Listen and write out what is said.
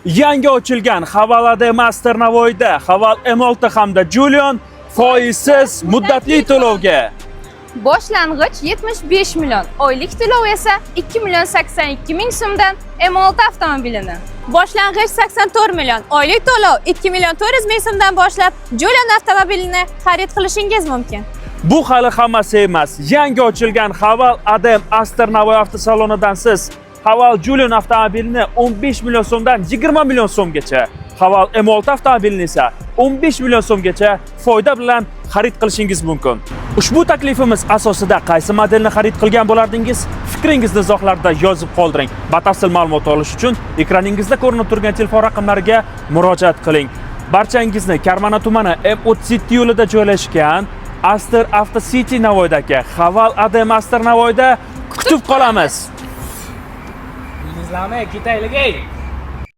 Yangi ochilgan Haval ADM Aster Navoiyda Haval M6 hamda Jolion foizsiz muddatli to'lovga. Boshlang'ich 75 million, oylik to'lov esa 2 million 82 ming so'mdan M6 avtomobilini. Boshlang'ich 84 million, oylik to'lov 2 million 400 ming so'mdan boshlab Jolion avtomobilini xarid qilishingiz mumkin. Bu hali hammasi emas. Yangi ochilgan Haval ADM Aster Navoiy avtosalonidan siz Haval Jolion avtomobilini 15 million so'mdan 20 million so'mgacha, Haval M6 avtomobilini esa 15 million so'mgacha foyda bilan xarid qilishingiz mumkin. Ushbu taklifimiz asosida qaysi modelni xarid qilgan bo'lardingiz? Fikringizni izohlarda yozib qoldiring. Batafsil ma'lumot olish uchun ekraningizda ko'rinib turgan telefon raqamlariga murojaat qiling. Barchangizni Karmana tumani M37 yo'lida joylashgan Aster Auto City Navoiydagi Haval ADM Aster Navoiyda kutib qolamiz. Bildingizlarmi? Ketaylik, ey.